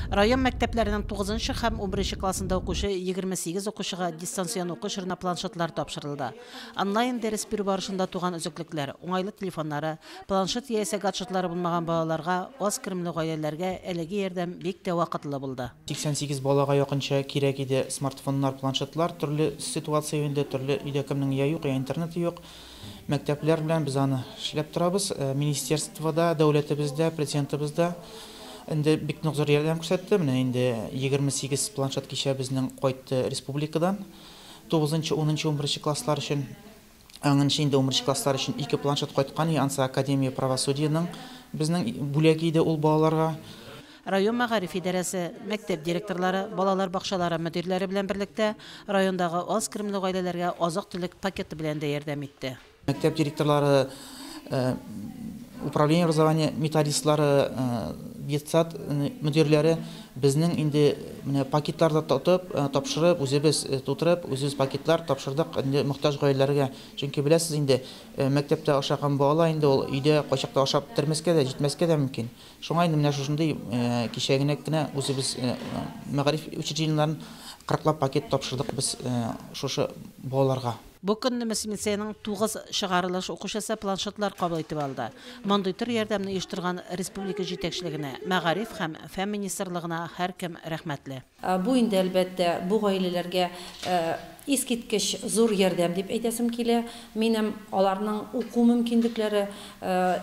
Район мәктәпләренең 9 һәм 11 классында укучы 28 укучыга дистанцион уку чорына планшетлар тапшырылды. Онлайн дәрес бирү барышында туган өзеклекләр, уңайлы телефоннары, планшет яисә гаджетлары булмаган балаларга, аз керемле гаиләләргә әлеге ярдәм бик тә вакытлы булды. 88 балага якынча кирәк иде смартфоннар, планшетлар, төрле ситуация инде, төрле өйдә кемнең я юк, я интернеты юк. Мәктәпләр белән без аны эшләп торабыз. Министерствода, дәүләтебездә, президентыбызда инде бик нык зур ярдәм күрсәтте. Менә инде 28 планшет кичә безнең кайтты республикадан. 9, 10, 11 класслар өчен. Аңынчы инде 11 класслар өчен 2 планшет кайткан. Ансы Академия правосудиеның безнең бүләге иде ул балаларга. Район мәгариф идарәсе, мәктәп директорлары, балалар бакчалары мөдирләре белән берлектә райондагы аз керемле гаиләләргә азык-төлек пакеты белән дә ярдәм итте. Мәктәп директорлары, управление образования методистлары, детсад мөдирләре безнең инде менә пакетларда тотып, тапшырып, үзебез тутырып, үзебез пакетлар тапшырдык инде мохтаҗ гаиләләргә. Чөнки беләсез инде, мәктәптә ашаган бала инде ул өйдә кайчакта ашап бетермәскә дә, җитмәскә дә мөмкин. Шуңа инде менә шушындый кичәгенәк кенә үзебез мәгариф учреждениеләрен 40лап пакет тапшырдык без шушы балаларга. Бу көнне Мөслим лицееның 9 чыгарылыш укучысы планшетлар кабул итеп алды. Мондый төр ярдәмне оештырган республика җитәкчелегенә, мәгариф һәм фән министрлыгына һәркем рәхмәтле. Бу инде әлбәттә бу гаиләләргә искиткеч зур ярдәм дип әйтәсем килә. Минем аларның уку мөмкинлекләре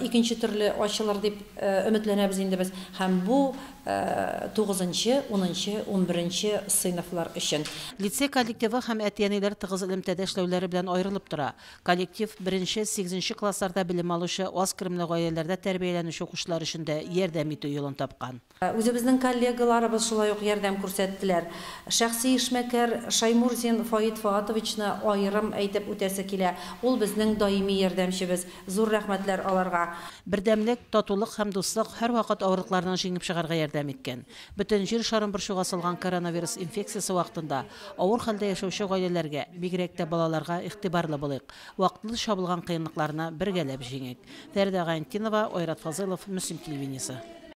икенче төрле ачылыр дип өметләнәбез инде без. Һәм бу 9, 10, 11 сыйныфлар өчен. Лицей коллективы һәм әти-әниләр тыгыз элемтәдә эшләүләре белән аерылып тора. Коллектив 1-нче, 8 классларда белем алучы аз керемле гаиләләрдә тәрбияләнүче укучылар өчен дә ярдәм итү юлын тапкан. Үзебезнең коллегаларыбыз шулай ук ярдәм күрсәттеләр. Шәхси эшмәкәр Шаймурзин Фаит Фаатовичны аерым әйтеп үтәсе килә. Ул безнең даими ярдәмчебез. Зур рәхмәтләр аларга. Бердәмлек, татулык һәм дуслык һәрвакыт авырлыкларны җиңеп чыгарга ярдәм иткән. Бөтен җир шарын борчуга салган коронавирус инфекциясе вакытында авыр хәлдә яшәүче гаиләләргә, бигрәк тә балаларга игътибарлы булыйк. Вакытлы чабылган кыенлыкларны бергәләп җиңик. Фәридә Гайнтинова, Айрат Фазылов, Мөслим телевидениесе.